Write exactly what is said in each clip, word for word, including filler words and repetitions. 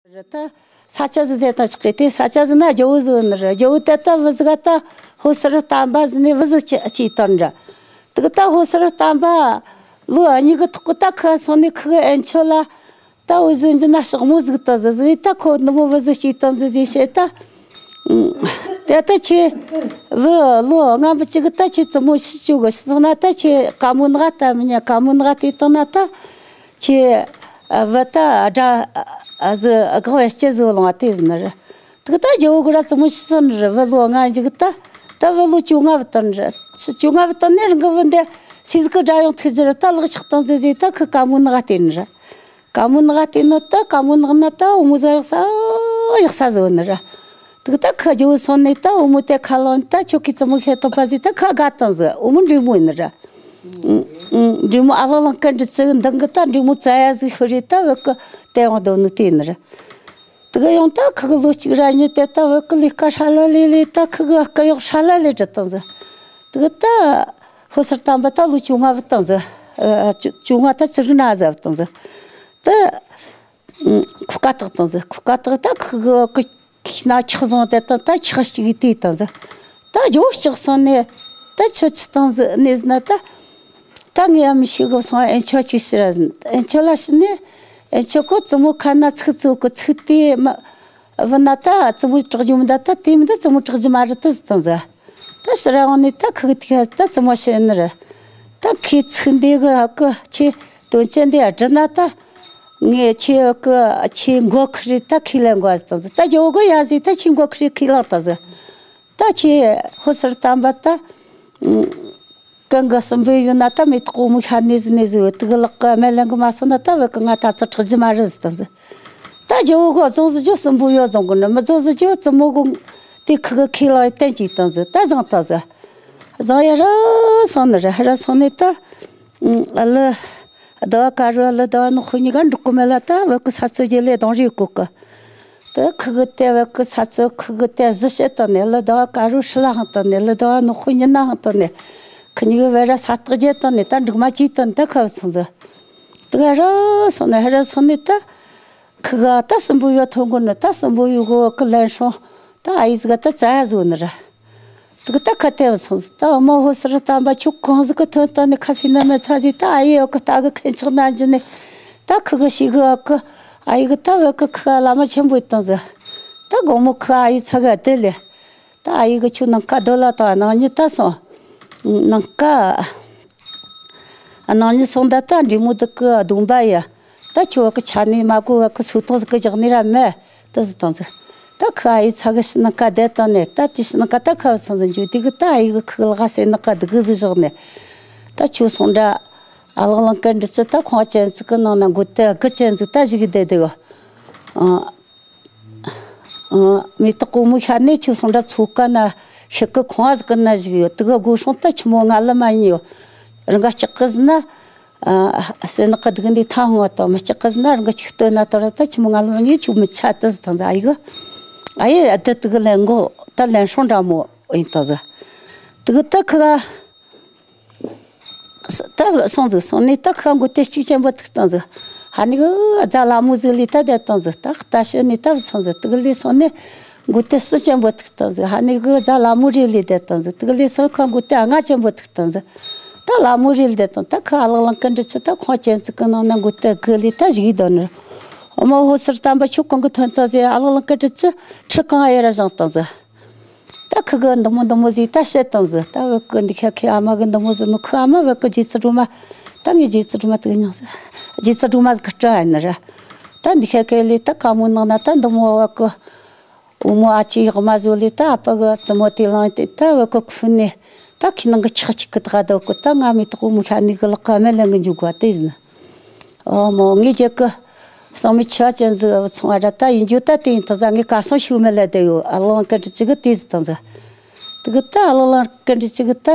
རེད། ད་ས་ཆ་ཟིག་ཟེར་ད་ཆོག་གི། དེ་ས་ཆ་ཟིག་ན་རྒྱལ་བོ་ཟིག་ནི་རེད། རྒྱལ་བོ་དེ་ད་བུ་ཟིག་ག་ད་ཧོར་སེར་བསྟན་པ་ཟིག་ནས་བུ་ཟིག་ཅི་ཅི་བཏང་ར། དེ་གི་ད་ཧོར་སེར་བསྟན་པ་ལོ་གཉིས་གི་ཐོག་གི་ད་ཁ་སོང་ནས་ཁི་གི་ཨན་ཆོ་ལ་ད་འུ་ཟོ་འཇི་ན་ཞག་མོ་ཟིག་ད་ཟི་ཟི་ད་ཁོ་ནུ་མོ་བུ་ཟིག་ཅི་བཏང་ཟི་ཟི་བྱེད་ད། དེ་ད་ཁྱེད་བུ་ལོ་ལྔ་བཅུ་གི་ད་ཁྱེད་བཙུན་མོ་ཤི་བཅུག་གི་ཤི་སོང་ན་ད་ཁྱེད་བཀའ་མོ་ནག་ད་མི་ཉན། བཀའ་མོ་ནག་དེ་བཏང་ན་ད་ཁྱེད་བུ་ད་དགྲ་ཟི་སྒང་བས་སྐྱི་ཟི་ལོང་བ་དེ་ཟི་ནི་རེད། དེ་གི་ད་རྒྱལ་བོ་གི་ར་བཙུན་མོ་ཤི་སོང་ནི་རེད། བུ་ལོ་ལྔ་བཅུ་གི་ད་ད་བུ་ལོ་བཅོ་ལྔ་བུ་བཏང་རེད། བཅོ་ལྔ་བུ་བཏང་ནས་རང་གི་བུ་འདི་སི་ཟི་གི་དགྲ་ཡང་ཐུག་རྒྱུ་རེད། ད་ལག་ཆགས་བཏང་ཟི་ཟི་ད་ཁི་བཀའ་མོ་ནག་དེ་ནི་རེད། བཀའ་མོ་ནག་དེ་ནོ་ད་བཀའ་མོ་ནག་ན་ད་འོ་མོ་ཟ་ཡག་ས་ཡག་ས་ཟི་བོ་ནི་ར། དེ་གི་ད་ཁ་རྒྱལ་བོ་སོང་ནས་ད་འོ་མོ་དེ་ཁ་ལོན་ད་ཁྱོད་ཀྱི་བཙུན་མོ་ཤེས་ཐོབ་པ་ཟིག་ད་ཁ་དགའ་བཏང་ཟི། འོ་མོ་འབྲི་མོ་ཡིན་ནི་ར། འབྲི་མོ་ཨ་ལ་ལང་ཀ་འབྲི་ཅི་འདང་གི་ད་འབྲི་མོ་བཙའ་ཡ་ཟིག་ཤོར་རེ་ད་བོད་གི་དེ་ཡང་དོ་ནུ་དེ་ཡིན་ནི་ར། དེ་གི་ཡང་ད་ཁི་གི་ལོ་གཅིག་ར་གཉིས་དེ་ད་བོད་གི་ལས་ཀ་ཧྲ་ལ་ལས་ལས་ད་ཁི་གི་སྐུ་གཡོག་ཧྲ་ལ་ལས་འབྲི་བཏང་ཟི། དེ་གི་ད་ཧོར་སེར་བསྟན་པ་ད་ལོ་བཅོ་ལྔ་བུ་བཏང་ཟི། ཨ་བཅོ་བཅོ་ལྔ་ད་བཅུ་དྲུག་ན་ཟི་བུ་བཏང་ཟི། ད་ཁུ་ཀ་ཏག་བཏང་ཟི། ཁུ་ཀ་ཏག་ད་ཁི་གི་ཁི་ན་ཁྲག་བཟུང་དེ་ད་ད་ཁྲག་གཅིག་དེ་བཏང་ཟི། ད་རྒྱལ་བོ་ལྕགས་སོང་ནས་ད་ཁྱོད་ཅི་བཏང་ཟི་ནས་ཟི་ན་ད། ད་ངས་ཡ་མི་ཤེས་གི་སོང་། ཨན་ཆོ་ཅིག་ཤི་ར་ཟི་ན། ཨན་ཆོ་ལ་ཤི་ནས་ཨན་ཆོ་ཁོ་བཙུན་མོ་ཁ་ན་ཚིག་བཙུགས་གི་ཚིག་དེ་མ་བུ་ན་ད་བཙུན་མོ་དྲག་རྒྱུ་མི་འདའ། ད་དེ་མི་འདའ་བཙུན་མོ་དྲག་རྒྱུ་མ་རེད་ད་ཟི་བཏང་ཟི། ད་ཕྱིར་ར་འོང་ནས་ད་ཁི་གི་དེ་ད་བཙུན་མོ་ཤི་ནི་རེད། ད་ཁོས་ཚིག་འདི་གི་ཨ་ཀི་ཁྱེད་དོན་ཆེན་འདི་བསྒྲུབས་ན་ད་ངས་ཁྱེད་ཨ་ཀི་ཁྱེད་མགོ་ཁུར་རེ་ད་ཁས་ལེན་དགོས་ཟི་བཏང་ཟི། ད་རྒྱལ་བོ་གི་ཡ་ཟི་ད་ཁྱེད་མགོ་ཁུར་རེ་ཁས་ལེན་བཏང་ཟི། ད་ཁྱེད་ཧོར་སེར་བསྟན་པ་ད་གང་གི་སྲིན་པོ་ཡོད་ན་ད་མེ་ཏོག་འོ་མོ་ཤ་ནས་ཟི་ནས་ཟི་ཡོད། དེ་གི་ལག་གི་སྨན་ལེན་གི་མ་སོང་ན་ད་བོད་གི་ང་ད་ཚོ་དྲག་རྒྱུ་མ་རེད་ཟི་བཏང་ཟི། ད་རྒྱལ་བོ་གི་བཟུང་ཟི་རྒྱུ་སྲིན་པོ་ཡོད་བཟུང་གི་ནི། མི་བཟུང་ཟི་རྒྱུ་བཙུན་མོ་གི་དེ་ཁི་གི་ཁས་ལེན་བསྟན་ཅིག་བཏང་ཟི། ད་བཟང་བཏང་ཟི། བཟང་ཡ་ར་སོང་ནི་ར་ཧ་ར་སོང་ནས་ད་ཨ་ལི་ཟླ་བ་དཀར་རུ་ཨ་ལི་ཟླ་བ་ནག་ཧོ་གཉིས་ཀ་འགྲིག་གི་མེད་ལ། ད་བོད་གི་ས་ཚོ་རྗེས་ལས་གདོང་རིས་བཀོད་གི། ད་ཁི་གི་དེ་བོད་གི་ས་ཚོ་ཁི་གི་དེ་གཟི་བྱེད་བཏང་ནས་ཨ་ལི་ཟླ་བ་དཀར་རུ་ཧྲི་ལ་ཧང་བཏང་ནས་ཨ་ལི་ཟླ་བ་ནག་ཧོ་ཉི་ན་ཧང་བཏང་ནས་ཁི་གཉིས་གི་བེ་ར་ས་རྟགས་བརྒྱད་བཏང་ནས་ད་འགྲིག་མ་ཅིག་བཏང་ནས་ད་ཁ་བུད་སོང་ཟི། ད་ག་ར་སོང་ནས་ཧ་ར་སོང་ནས་ད་ཁི་ག་ད་སྲིན་པོ་ཡོད་ཐོན་གོ་ནི། ད་སྲིན་པོ་ཡོད་གོ་གི་ལན་སྲུང་ད་ཨ་ཡེ་ཟིག་ག་ད་བཙལ་ཡ་ཟི་བོ་ནི་ར། དེ་གི་ད་ཁ་དེ་བུད་སོང་ཟི། ད་འོ་མོ་ཧོར་སེར་བསྟན་པ་ཁྱོད་གང་ཟིག་གི་ཐོན་བཏང་ནས་ཁ་སི་ན་མེད་ཚ་ཟི། ད་ཨ་ཡེ་ཡོད་གི་ད་གི་ཁེན་ཆག་ན་འཇི་ནས་ད་ཁི་གི་ཤི་གི་ཨ་གི་ཨ་ཡེ་གི་ད་བོད་གི་ཁི་ག་བླ་མ་ཆེན་པོ་ཡི་བཏང་ཟི། ད་དགོང་མོ་ཁི་ག་ཨ་ཡེ་ཚ་གི་དེ་ལས་ད་ཨ་ཡེ་གི་ཁྱོད་ནངས་ཀ་སྡོད་ལ་དང་ནངས་ཉི་ད་སོང་། ནངས་ཀ་ནངས་ཉི་སོང་ད་ད་འབྲི་མོ་དེ་གི་གདོང་པ་ཡ། ད་ཁྱོད་བ་གི་ཆ་ནས་མ་གོ་བ་གི་སུ་ཐོག་ཟིག་གི་བཞག་ནི་ར་མེད་ད་ཟི་བཏང་ཟི། ད་ཁི་ཨ་ཡེ་ཚ་གི་ཤི་ནི་ཀ་བསྡད་བཏང་ནས་ད་དེ་ཤི་ནི་ཀ་ད་ཁ་བུད་སོང་ཟི། འཇུ་དེ་གི་ད་ཨ་ཡེ་གི་ཁི་གི་ལག་སེ་ནི་ཀ་དེ་གི་ཟིག་བཞག་ནས་ད་ཁྱོད་སོང་འདྲ་ཨ་ལག་ལང་ཀི་འདྲི་ཅི་ད་ཁང་ཅན་ཟིག་གི་ནང་ན་མགོ་དེ་གི་ཅན་ཟིག་ད་བཞུགས་བསྡད་དེ་གི། ཨ། ཨ། མེ་ཏོག་གོང་མོ་ཤར་ནས་ཁྱོད་སོང་འདྲ་ཚོ་ཀ་ན་ཤི་གི་ཁང་བ་ཟིག་གི་ན་བཞུགས་ཡོད། དེ་གི་སྒོ་སྲུང་ད་ཆི་མོ་ང་ལ་མ་ཉན་ཡོད། རང་ག་ལྕགས་གི་ཟི་ན། ཨ། སེ་ནག་གི་སྡུག་འདི་ཐང་བ་དང་མི་ལྕགས་གི་ཟི་ན་རང་ག་ཅིག་སྟོན་ན་དོ་ར་ད་ཆི་མོ་ང་ལ་མ་ཉན་ཁྱོད་མི་ཆ་ད་ཟི་བཏང་ཟི། ཨ་ཡེ་གི་ཨ་ཡེ་ཨ་ད་དེ་གི་ལན་མགོ་ད་ལན་སྲུང་འདྲ་མོ་ཡིན་བཏང་ཟི། དེ་གི་ད་ཁི་ག་ད་སོང་ཟིག། སོང་ནས་ད་ཁ་མགོ་དེ་གཅིག་ཅན་པོ་ཐུག་བཏང་ཟིག། ཧ་ནི་གི་རྫ་ལ་མོ་ཟིག་ལས་ད་བསྡད་བཏང་ཟིག། ད་ལྟ་ཤོད་ནས་ད་སོང་ཟིག། དེ་གི་ལས་སོང་ནས་མགོ་དེ་སུ་ཅན་པོ་ཐུག་བཏང་ཟིག། ཧ་ནི་གི་རྫ་ལ་མོ་རེ་ལས་བསྡད་བཏང་ཟིག། དེ་གི་ལས་སོང་ཁ་མགོ་དེ་ལྔ་ཅན་པོ་ཐུག་བཏང་ཟིག། ད་ལ་མོ་རེ་ལས་བསྡད་བཏང་། ད་ཁ་ཨ་ལག་ལང་ཀི་འདྲི་ཅི་ད་ཁང་ཅན་ཟིག་གི་ནང་ན་མགོ་དེ་གི་ལས་ད་བཞུགས་དོ་ནི། འོ་མོ་ཧོར་སེར་བསྟན་པ་ཁྱོད་གང་གི་ཐོན་བཏང་ཟིག། ཨ་ལག་ལང་ཀི་འདྲི་ཅི་ཁྲི་གང་ཨེ་ར་བཞེངས་བཏང་ཟིག། ད་ཁི་གི་འདི་མོ་འདི་མོ་ཟིག་ད་བཤད་བཏང་ཟིག། ད་བོད་གི་འདི་ཁ་ཁའི་ཨ་མ་གི་འདི་མོ་ཟིག་ནོ། ཁི་ཨ་མ་བོད་གི་རྗེ་བཙུན་སྒྲོལ་མ། ད་ངའི་རྗེ་བཙུན་སྒྲོལ་མ་དེ་གི་མྱིང་ཟིག། རྗེ་བཙུན་སྒྲོལ་མ་ཟིག་གི་སྤྲུལ་ཨ་ནི་ར། ད་འདི་ཁ་ཁའི་ལས་ད་ཀ་མོ་ནང་ན་ད་འདི་མོ་བོད་གི་བུ་མོ་ཨ་ཅེ་ཡག་མ་ཟིག་ལས་ད་ཨ་ཕ་གི་བཙུན་མོ་དེ་བླངས་ཏེ་ད་བོད་གི་ཁུ་ནས་ད་ཁི་ནང་གི་ཆག་ཅིག་གི་ད་ག་ད་བོད་གི་ད་ང་མེ་ཏོག་བུ་མོ་ཤ་ནི་གི་ལག་གི་སྨན་ལེན་གི་འཇུག་ག་དེ་ཟིན། ཨོ་མོ་ངའི་རྒྱལ་གི་བསམ་མི་ཆ་ཅན་ཟིག་བུ་ཚང་བ་ར་ད་ཡིན་རྒྱུ་ད་དེ་ཡིན་ད་ཟ། ངའི་ཀ་སོང་ཤུགས་མེད་ལ་དེ་ཡོད། ཨ་ལོང་ཀི་འདྲི་ཅི་གི་དེ་ཟིག་ད་ཟ། དེ་གི་ད་ཨ་ལོང་ཀི་འདྲི་ཅི་གི་ད་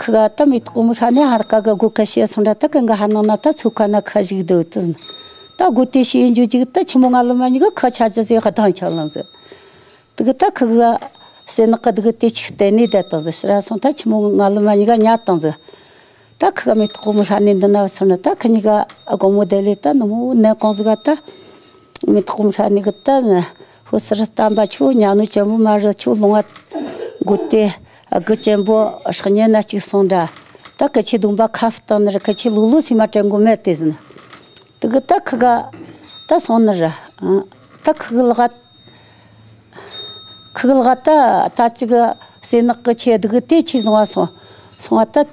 ཁི་ག་ད་མེ་ཏོག་མི་ཤ་ནས་ཧར་ཀ་གི་སྒོ་ཁ་ཤས་སོང་འདྲ་ད་གི་ང་ཧ་ནང་ན་ད་ཚོ་ཁ་ན་ཁ་ཞིག་དེ་ཡོད་ད་ཟ། ད་སྒོ་དེ་ཤི་ཡིན་རྒྱུ་ཅི་གི་ད་ཆི་མོ་ང་ལ་མ་ཉི་གི་ཁ་ཆ་ཅི་ཟིག་ཧ་ཐང་ཆ་ལང་ཟིག། དེ་གི་ད་ཁི་གི་སེ་ནག་གི་དེ་གི་དེ་ཅིག་བལྟས་ནས་བསྡད་བཏང་ཟིག། ཕྱིར་ར་སོང་ད་ཆི་མོ་ང་ལ་མ་ཉི་ག་ཉལ་བཏང་ཟིག། ད་ཁི་ག་མེ་ཏོག་མི་ཤ་ནས་འདི་ན་བུད་སོང་ན་ད་ཁི་གཉིས་ཀ་དགོང་མོ་དེ་ལས་ད་ནུ་མོ་ནས་གང་ཟིག་ག་ད་ མེ་ཏོག་གོང་ཤ་ནི་གི་ད་ཧོ་སར་བསྟན་པ་ཁྱོད་ཉ་ནུ་ཅན་པོ་མ་རེད། ཁྱོད་ལུང་བ་དགོས་ཏེ་དགུ་ཅན་པོ་ཧྲག་ཉེ་ན་གཅིག་སོང་འདྲ། ད་ཁི་ཆེ་གདོང་པ་ཁ་བཏང་ནི་རེད། ཁི་ཆེ་ལུག་ལུག་སེམས་མ་དྲན་དགོས་མེད་དེ་ཟིན། དེ་གི་ད་ཁི་ག་ད་སོང་ནི་རེད། ད་ཁི་གི་ལག་ཁི་གི་ལག་ད་ད་ཅི་གི་སེ་ནག་གི་ཆེ་དེ་གི་དེ་ཆེ་སོང་བ་སོང་སོང་བ། ད་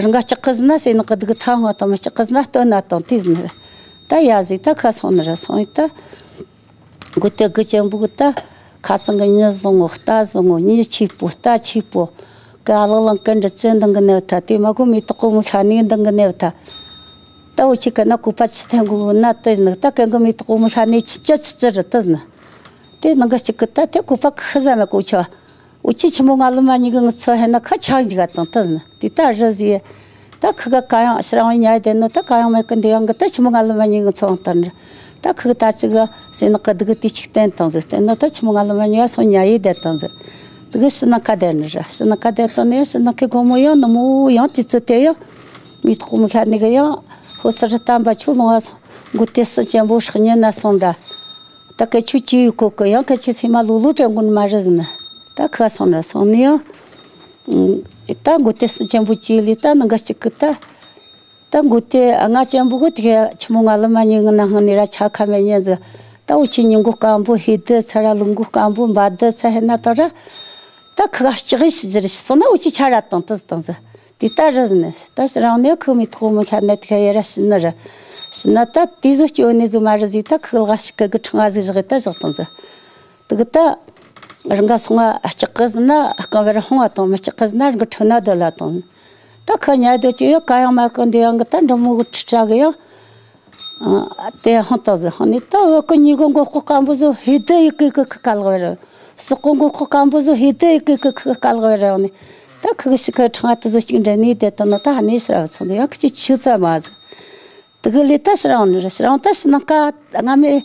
རང་ག་ལྕགས་ཀི་ཟིན་ན་སེ་ནག་གི་དེ་གི་ཐ་ཧང་དང་མི་ལྕགས་ཀི་ཟིན་ན་སྟོན་ན་དང་དེ་ཟིན་རེད། ད་ཡ་ཟིག་ད་ཁ་སོང་ནི་རེད། སོང་ཡི་ད། མགོ་དེ་དགུ་ཅན་པོ་གི་ད་ཁ་ཚང་གི་མྱི་བཟང་ངོ་རྟ་བཟང་ངོ་མྱི་ཆེ་པོ་རྟ་ཆེ་པོ་གི་ཨ་ལག་ལང་ཀི་འདྲ་ཅན་དང་གི་ནེ་ཐ་དེ་མ་གོ་མེ་ཏོག་གོང་མོ་ཤ་ནི་དང་གི་ནེ་ཐ། ད་འུ་ཆི་ཀ་ན་ཀུ་པ་ཆི་ཐན་གོ་ན་ཏི་ནི་ད་ཀན་གི་མེ་ཏོག་གོང་མོ་ཤ་ནི་ཆི་ཅི་ཆི་ཅི་རི་ཏི་ནི། དེ་ནང་གི་གཅིག་གི་ད་དེ་ཀུ་པ་ཁི་ཟ་མེ་ཀུ་ཆོ། འུ་ཆི་ཆི་མོ་ང་ལ་མ་ཉི་གི་ང་ཚོ་ཧེ་ན་ཁ་ཆག་འཇིག་ག་དང་ཏི་ནི་དེ་ད་རི་ཟི། ད་ཁི་ག་ག་ཡང་ཕྱིར་འོང་ཉལ་བསྡད་ནོ་ད་ག་ཡང་མེད་གི་འདི་ཡང་གི་ད་ཆི་མོ་ང་ལ་མ་ཉི་གི་ཚོང་ལྟར་འདྲ། ད་ཁི་གི་ད་ཅི་གི་སེ་ནག་གི་དི་གི་དི་ཅིག་བསྟན་དང་ཟིག་བསྟན་ནོ་ད་ཆི་མོ་ང་ལ་མ་ཉི་ག་སོང་ཉལ་ཡི་བསྡད་དང་ཟིག་དི་གི་ཕྱི་ནང་ཁ་བསྡད་ནི་ར། ཕྱི་ནང་ཁ་བསྡད་དང་ནི་ཕྱི་ནང་གི་དགོང་མོ་ཡང་ནུ་མོ་ཡང་དུས་ཚོད་དེ་ཡང་མེ་ཏོག་གོང་མོ་ཤ་ནི་གི་ཡང་ཧོ་སར་བསྟན་པ་ཁྱོད་ལུང་བ་སོང་མགོ་དེ་སི་ཅན་པོ་ཧྲག་ཉེ་ན་སོང་འདྲ། ད་གི་ཆུ་ཅི་ཡི་ཁོ་གི་ཡང་གི་ཆི་སེ་མ་ལུ་ལུ་དྲན་གོ་ནི་མ་རེད་ཟིན། ད་ཁ་སོང་ན་སོང་ནི་ཡང་། ད་མགོ་དེ་སི་ཅན་པོ་ཅི་ལི་ད་ནང་ག་གཅིག་གི་ད། ད་མགོ་དེ་ང་ཅན་པོ་གི་དེ་ཆི་མོ་ང་ལ་མ་ཉི་ང་ན་ཧང་ནི་ར་ཆ་ཁ་མེ་ཉན་ཟི། ད་འུ་ཆི་ཉིན་གོ་སྐམ་པོ་ཧི་དི་ཚ་ར་ལུང་གོ་སྐམ་པོ་འབའ་དི་ཚ་ཧེ་ན་ད་ར། ད་ཁི་ག་ལྕགས་ཤི་ཇི་རི་ཤི་སོང་ན་འུ་ཆི་ཆ་ར་དང་ཏི་དང་ཟི། དེ་ད་རི་ཟི་ནི་ད་ཕྱི་རང་ནས་ཁི་མེ་ཏོག་གོང་མོ་ཤ་ནི་དེ་ཡ་ར་ཤི་ནི་རི། ཤི་ན་ད་དེ་ཟོ་སྐྱོ་ནི་ཟི་མ་རི་ཟི། ད་ཁི་ལ་ཤི་ཀི་གི་ཁྲང་ང་ཟི་བཞག་ད་བཞག་དང་ཟི། དེ་གི་ད་རང་ག་སོང་ང་ལྕགས་ཀི་ཟི་ན་རྐང་བར་ཧོང་བ་དང་མི་ལྕགས་ཀི་ཟི་ན་རང་གི་ཁྲོད་ན་སྡོད་ལ་དང་། ད་ཁ་ཉལ་སྡོད་ཀྱི་ཡོད་ག་ཡང་མ་གི་འདི་ཡང་གི་ད་འབྲི་མོ་གི་ཁྲི་ཁྲ་གི་ཡང་། དེ་ཧང་ཏོ་ཟི་ཧང་ནི་ད་འོ་གི་ཉི་གོ་མགོ་ལྐོག་སྐམ་པོ་ཟོ་ཧི་དི་ཡི་གི་གི་གི་ཀ་ལག་བེ་ར། སོག་གོ་མགོ་ལྐོག་སྐམ་པོ་ཟོ་ཧི་དི་ཡི་གི་གི་གི་ཀ་ལག་བེ་ར་ཡང་ནི། ད་ཁི་གི་ཤི་ཁ་ཁྲང་ཏི་ཟོ་གཅིག་འདྲ་ནི་དེ་ད་ནི་ད་ཧ་ནི་ཤི་ར་བ་ཚང་ཡང་ཁི་ཆི་ཆུ་ཚ་མ་ཟི། དེ་གི་ལི་ད་ཤི་ར་ནི་ར་ཤི་ར་ད་ཤི་ན་ཀ་ང་མི།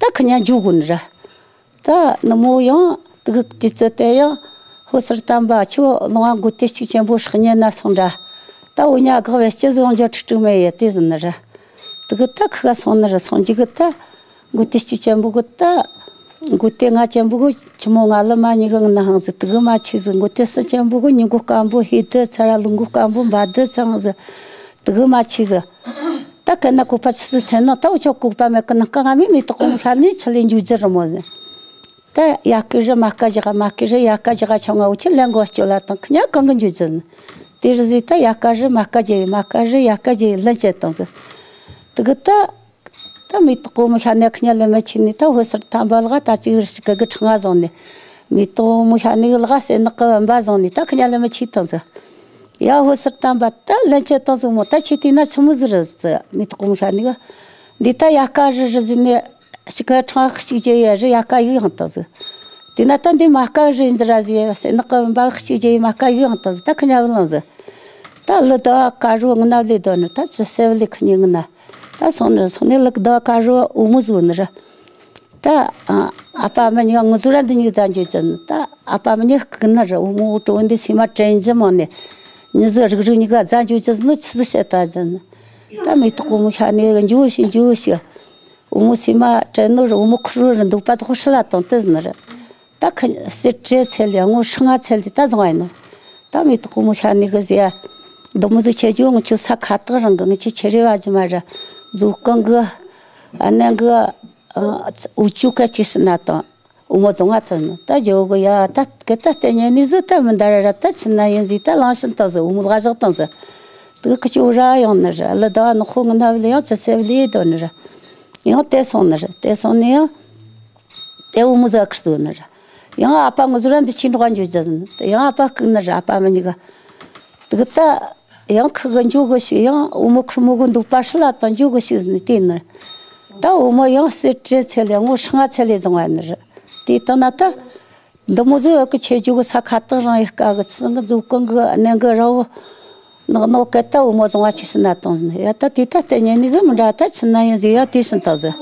ད་ཁི་ཉ་འཇུ་གོ་ནི་ར། ད་ནུ་མོ་ཡང་དེ་གི་དུས་ཚོད་དེ་ཡང་ཧོ་སར་བསྟན་པ་ཁྱོད་ལུང་བ་མགོ་དེ་གཅིག་ཅན་པོ་ཧྲག་ཉེ་ན་སོང་འདྲ། ད་འུ་ཉ་གག་བེ་སྐྱི་ཟོ་འཇོ་ཁྲིག་ཁྲིག་མེ་ཡེ་དེ་ཟིན་ནི་ར། དེ་གི་ད་ཁི་ག་སོང་ནི་ར་སོང་ཅི་གི་ད། མགོ་དེ་གཅིག་ཅན་པོ་གི་ད། མགོ་དེ་ང་ཅན་པོ་གི་ཆི་མོ་ང་ལ་མ་ཉི་གི་ང་ན་ཧང་ཟི་དེ་གི་མ་ཆི་ཟི། མགོ་དེ་སི་ཅན་པོ་གི་ཉི་གོ་སྐམ་པོ་ཧི་དི་ཚ་ར་ལུང་གོ་སྐམ་པོ་འབའ་དི་ཚང་ཟི། དེ་གི་མ་ཆི་ཟི། ད་ཀ་ན་ཀུ་པ་ཆི་ཟི་ཐེན་ན་ད་འུ་ཆོ་ཀུ་པ་མེ་ཀི་ན་ཀ་ང་མི་མེ་ཏོག་གོང་ཤ་ནི་ཆི་ལེ་འཇུ་ཇི་རི་མོ་ཟི། ད་ཡ་ཀི་རི་མ་ཀ་ཇི་ག་མ་ཀི་རི་ཡ་ཀ་ཇི་ག་ཆོ་ང་འུ་ཆི་ལེན་གོ་སྐྱོ་ལ་དང་ཁི་ཉ་གང་གི་འཇུ་ཇི་ནི། དེ་རི་ཟི་ད་ཡ་ཀ་རི་མ་ཀ་ཇི་ཡི་མ་ཀ་རི་ཡ་ཀ་ཇི་ཡི་ལན་ཅེ་དང་ཟི། དེ་གི་ད། ད་མེ་ཏོག་གོང་མོ་ཤ་ནི་ཁི་ཉ་ལེ་མ་ཆི་ནི་ད་ཧོ་སར་ཐམ་པ་ལ་ག་ད་ཅིག་རི་ཅིག་གི་གི་ཁྲང་ང་ཟོང་ནི། མེ་ཏོག་གོང་མོ་ཤ་ནི་གི་ལ་ག་སེ་ནག་གི་བམ་པ་ཟོང་ནི་ད་ཁི་ཉ་ལེ་མ་ཆི་དང་ཟི། ཡ་ཧོ་སར་ཐམ་པ་ད་ལན་ཅེ་དང་ཟི་མོ་ད་ཆི་དེ་ན་ཆི་མོ་ཟི་རི་ཟི། མེ་ཏོག་གོང་མོ་ཤ་ནི་གི། འདི་ད་ཡ་ཀ་རི་རི་ཟི་ནི། ཤི་ཁ་ཁྲང་ཁ་ཅིག་ཅེ་ཡ་རི་ཡ་ཀ་ཡིག་ཡང་ཏ་ཟི། དེ་ན་ད་འདི་མ་ཀ་རི་འཛི་ར་ཟི་ཡ་སེ་ནག་གི་བུམ་པ་ཁ་ཅིག་ཅེ་ཡི་མ་ཀ་ཡིག་ཡང་ཏ་ཟི། ད་ཁ་ཉ་བུ་ལང་ཟི། ད་ལི་ད་ཀ་རུ་ང་ན་ལི་དོ་ནི་ད་ཅི་སེ་བ་ལི་ཁ་ཉི་ང་ན། ད་སོང་ནི་སོང་ནི་ལི་ད་ཀ་རུ་འུ་མུ་ཟུ་ནི་ར། ད་ཨ་ཨ་ཕ་མ་ཉི་ང་ཟུ་ར་འདི་ཉི་ཛ་འཇུ་ཅི་ནི། ད་ཨ་ཕ་མ་ཉི་ཁ་ན་ར་འུ་མུ་འུ་ཏྲོ་འདི་སི་མ་དྲན་ཇི་མོ་ནི། ཉི་ཟི་རིག་རིག་ཉི་ག་ཛ་འཇུ་ཅི་ནི་ཆི་ཟི་བཤད་ད་ཅི་ནི། ད་མེ་ཏོག་གོང་མོ་ཤ་ནི་འཇུ་ཞིག་འཇུ་ཞིག་འུ་མོ་སི་མ་དྲན་ནོ་ར་འུ་མོ་ཁུ་རུ་ར་འདུག་པ་དོ་ཧྲི་ལ་དང་ཏི་ཟི་ནི་ར། ད་ཁ་སེ་ཏྲེ་ཚེ་ལི་ངོ་ཧྲི་ང་ཚེ་ལི་ད་བཟང་ཡིན་ནོ། ད་མེ་ཏོག་གོང་མོ་ཤ་ནི་གི་ཟི་ཡ། འདི་མོ་ཟི་ཆེ་ཇོ་ང་ཆུ་ས་ཁ་ཏག་རང་གི་ང་ཆེ་ཆེ་རེ་བ་ཇི་མ་ར། ཛུ་ཀང་གི་ཨ་ནེ་གི་འུ་ཅུ་ཀ་ཅི་ཤི་ན་དང་། འུ་མོ་བཟང་ང་ཐོན་ནོ། ད་ཇོ་གི་ཡ་ད་གི་ད་ལྟ་ཉེ་ནི་ཟི་ད་མི་འདའ་ར་ར་ད་ཆི་ན་ཡིན་ཟི་ད་ལང་ཤིན་ཏང་ཟི་འུ་མོ་ལ་ཞག་ཏང་ཟི། དེ་གི་ཁི་ཆུ་ར་ཡོང་ནི་ར་ལི་ད་ནི་ཁོ་ང་ན་བི་ལི་ཡང་ཅི་སེ་བི་ལི་དོ་ནི་ར། ཡང་དེ་སོང་ནི་ར་དེ་སོང་ནི་ཡང་། དེ་འུ་མོ་ཟ་ཁར་སོ་ནི་ར། ཡང་ཨ་ཕ་ང་ཟུ་ར་འདི་ཆི་འགྲོ་ག་འཇུ་ཅི་ཟི་ནི། ཡང་ཨ་ཕ་ཁུག་ནི་ར་ཨ་ཕ་མ་ཉི་ག། དེ་གི་ད། ཡང་ཁུ་གི་འཇུ་གི་ཞིག་ཡང་འུ་མོ་ཁུར་མོ་གི་འདུག་པ་ཧྲི་ལ་དང་འཇུ་གི་ཞིག་ཟི་ནི་དེ་ནི། ད་འུ་མོ་ཡང་སེ་ཏྲེ་ཚེ་ལི་ངོ་ཧྲི་ང་ཚེ་ལི་བཟང་བ་ནི་ར། དེ་ལྟ་ན་ད། འདི་མོ་ཟི་བ་གི་ཆེ་ཇུ་གི་ས་ཁ་ཏག་རང་ཡི་ཀ་གི་ཚི་གི་ཛུ་ཀང་གི་ནན་གི་ར་བོ། ནག་ནོ་ཀེ་ད་འུ་མོ་བཟང་བ་ཞིག་ཤི་ན་དང་ཟི་ནི་ཡ་ད་དེ་ད་ལྟ་ཉེ་ནི་ཟི་མི་འདྲ་ད་ཆི་ན་ཡིན་ཟི་ཡ་དེ་ཤི་ན་ད་ཟི།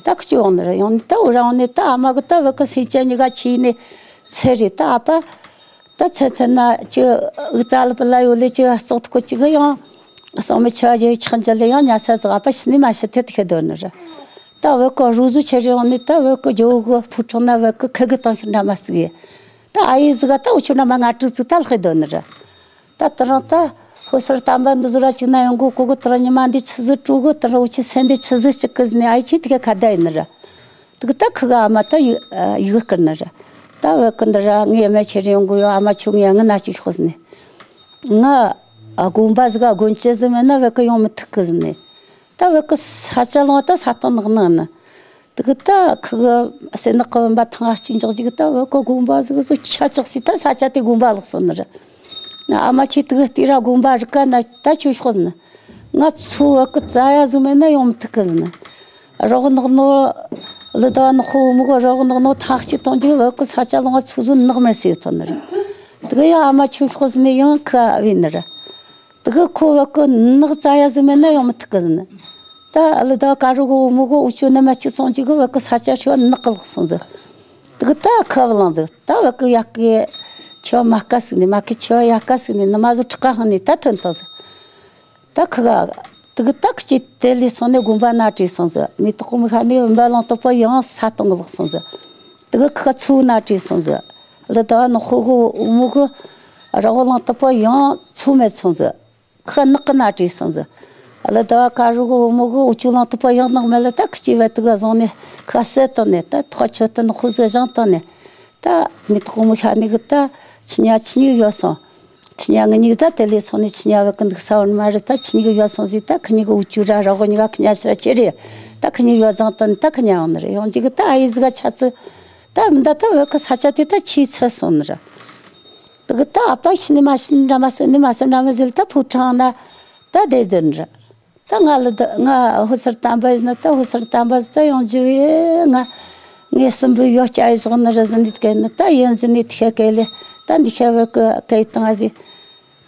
ད་ཁི་ཆུ་འོང་ནི་ར་ཡོང་ནི་ད་འུ་ར་འོང་ནི་ད་ཨ་མ་གི་ད་བ་གི་སེ་ཅ་ཉི་ག་ཆི་ནི་ཚེ་རི་ད་ཨ་ཕ། ད་ཚེ་ཚེ་ན་ཅི་འུ་ཙ་ལ་པ་ལ་ཡོད་ལེ་ཅི་ཙོག་ཐུ་ཀོ་ཅི་གི་ཡང་། སང་མི་ཆ་ཇེ་ཆག་འཇལ་ལེ་ཡང་ཉ་ས་ཟི་ཨ་ཕ་ཤི་ནི་མ་ཤི་ཐེ་ཐེ་ཁེ་དོ་ནི་ར། ད་བོད་གི་རུ་ཟུ་ཆེ་རེ་ཡོང་ནི་ད་བོད་གི་ཇོ་བོ་གི་ཕུ་ཁྲང་ན་བོད་གི་ཁེ་གི་ཏང་ཤི་འདྲ་མ་བརྩིགས་ཡེ། ད་ཨ་ཡེ་ཟི་ག་ད་འུ་ཆུ་འདྲ་མ་ང་དྲུག་བརྩིགས་ད་ལྷག་དོ་ནི་ར། ད་དེ་རིང་ད་ཧུ་སར་དམ་པ་འདི་ཟུ་ར་ཅིག་ན་ཡོང་གོ་གོ་གོ་དེ་རིང་ཉི་མ་འདི་ཆི་ཟིག་དྲུག་གོ་དེ་རིང་འུ་ཆུ་སེ་འདི་ཆི་ཟིག་ཅིག་གི་ཟི་ནི་ཨ་ཡེ་ཆི་དེ་ག་ཁ་ད་ཡིན་ནི་ར། དེ་གི་ད་ཁི་ག་ཨ་མ་ད་ཡི་ཡི་གི་སྐུར་ནི་ར། ད་བོད་གི་འདི་ར་ངའི་ཨ་མ་ཆེ་རེ་ཡོང་གོ་ཡོ། ཨ་མ་ཆུ་ངའི་ངི་ན་ཅིག་ཤོག་ཟི་ནི། ང་དགོན་པ་ཟིག་ག་དགོན་ཆེ་ཟིག་མེད་ན་བོད་གི་ཡོང་མི་ཐུབ་གི་ཟི་ནི། ད་བོད་གི་ས་ཆ་ལོང་ད་ས་སྟོང་ནག་ནག་ནི། དེ་གི་ད་ཁི་གི་སེ་ནག་གི་བུམ་པ་ཐང་ཨ་ཅིག་འཇོག་ཅིག་ད་བོད་གི་དགོན་པ་ཟིག་ཟོ་ཆ་ཆོག་སི་ད་ས་ཆ་དེ་དགོན་པ་ལོག་སོང་ནི་ར། ཨ་མ་ཆི་དེ་གི་སྟེ་ར་དགོན་པ་རི་ཀ་ན་ད་ཆོས་ཤོག་ཟི་ནི། ང་ཚོ་བོད་གི་རྩ་ཡ་ཟིག་མེད་ན་ཡོང་མི་ཐུབ་གི་ཟི་ནི། རོགས་ནག་ནོ་ལི་ད་ནག་ཧོ་མི་གོ་རོགས་ནག་ནོ་ཐང་ཨ་ཅིག་གཏོང་ཅིག་བོད་གི་ས་ཆ་ལོང་ང་ཚོ་ཟོ་ནག་མེར་སི་ཡོད་ཐོ་ནི་ར། དེ་གི་ཡང་ཨ་མ་ཆོས་ཤོག་ཟི་ནི་ཡང་ཁི་བི་ནི་ར། དེ་གི་ཁོ་བོད་གི་ནག་རྩ་ཡ་ཟིག་མེད་ན་ཡོང་མི་ཐུབ་གི་ཟི་ནི། ད་ཨ་ལི་ད་ཀ་རུ་གི་བུ་མོ་གི་འུ་ཆུ་ནི་མ་གཅིག་ཚོང་གཅིག་གི་བོད་གི་ས་ཆ་ཧྲི་བ་ནག་གི་ལོག་སོང་ཟི། དེ་གི་ད་ཁ་བ་ལང་ཟི། ད་བོད་གི་ཡག་གི་ཆོ་མ་ཀ་སིག་ནི་མ་ཀི་ཆོ་ཡག་ཀ་སིག་ནི་ནི་མ་ཟོ་ཁྲི་ཀ་ཧང་ནི་ད་ཐོན་ཏོ་ཟི། ད་ཁི་ག་དེ་གི་ད་ཁི་ཅི་དེ་ལི་སོང་ནི་དགོན་པ་ན་བྲིས་སོང་ཟི། མི་ཏོག་མི་ཁ་ནི་བུམ་པ་ལོང་ཏོ་པོ་ཡང་ས་སྟོང་གི་ལོག་སོང་ཟི། དེ་གི་ཁི་ག་ཚུ་ན་བྲིས་སོང་ཟི། ལི་ད་ནག་ཧོ་གི་བུ་མོ་གི་རོགས་ལོང་ཏོ་པོ་ཡང་ཚུ་མེད་སོང་ཟི། ཁ་ནག་གི་ན་བྲིས་སོང་ཟི། ལི་ད་ཀ་རུ་གི་བུ་མོ་གི་འུ་ཆུ་ལོང་ཏོ་པོ་ཡང་ནག་མེད་ལ་ད་ཁི་ཅི་བད་དེ་ག་བཟུང་ནི་ཁ་སེ་ཏོ་ནི་ད་ཐོ་ཆོ་ཏོ་ནག་ཧོ་ཟི་བཞེངས་ཏོ་ནི། ད་མི་ཏོག་མི་ཁ་ནི་གི་ད་ཆི་ཉ་ཆི་ཉི་ཡོད་སོང་། ཁྱི་ཉ་ང་གཉིས་ད་དེ་ལས་སོང་ནས་ཁྱི་ཉ་བོད་གི་འདུག་ས་བོ་ནི་མ་རེད། ད་ཁྱི་གཉིས་གི་ཡོད་སོང་ཟིག་ད་ཁྱི་གཉིས་གི་འུ་ཆུ་ར་རོགས་གཉིས་ཀ་ཁྱི་ཉ་ཤི་ར་ཁྱེར་རེ། ད་ཁྱི་གཉིས་ཡོད་ཙང་ད་ནི་ད་ཁྱི་ཉ་ཡོང་ནི་རེད། ཡོང་རྒྱུ་གི་ད་ཨ་ཡེ་ཟི་ག་ཆ་ཚི། ད་མི་ད་ད་བོད་གི་ས་ཆ་དེ་ད་ཆི་ཚི་སོང་ནི་ར། དེ་གི་ད་ཨ་ཕ་ཤི་ནི་མ་ཤི་ནི་འདྲ་མ་སོང་ནི་མ་སོང་འདྲ་མ་ཟིག་ད་ཕུ་ཁྲང་ན་ད་བསྡད་དེ་ནི་ར། ད་ང་ལི་ད་ང་ཧུ་སར་དམ་པ་ཡིན་ན་ད་ཧུ་སར་དམ་པ་ཟི་ད་ཡོང་རྒྱུ་ཡེ་ང་ངའི་སྲིན་པོའི་ཡོ་སྐྱ་ཡི་ཞོག་ནི་རི་ཟི་ནི་ཏི་གེ་ནི་ད་ཡིན་ཟི་ནི་ཏི་ཤ་གེ་ལེ། ད་འདི་ཤ་བོད་གི་གེ་དང་ཨ་ཟི།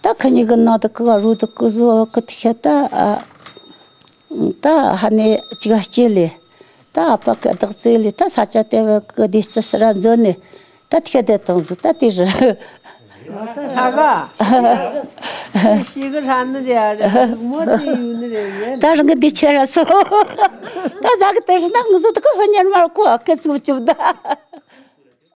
ད་ཁི་གཉིས་གི་ནང་དུ་གི་རུ་དུ་གི་ཟུ་བོད་གི་ཏི་ཤ་ད་ཨ་ད་ཧ་ནེ་ཅི་ག་སྐྱེ་ལེ། ད་ཨ་ཕ་གི་བདག་ཙེ་ལེ། ད་ས་ཆ་དེ་བོད་གི་བདེ་སྐྱིད་ཤི་ར་འཛོ་ནི། ད་ཐེ་དེ་དང་ཟི་ད་དེ་རི། ད་ས་ག་ཤི་གི་ར་ནི་རེད་ཨ་རེད། མོ་དེ་ཡུ་ནི་རེད་ཡེ། ད་རང་གི་འདི་ཆེ་ར་སོ། ད་ཟ་གི་དེ་རི་ན་ངི་ཟི་ད་གི་ཧོ་ཉར་མར་གོ་ཨ་ཀེ་ཙུ་བཅུ་ད།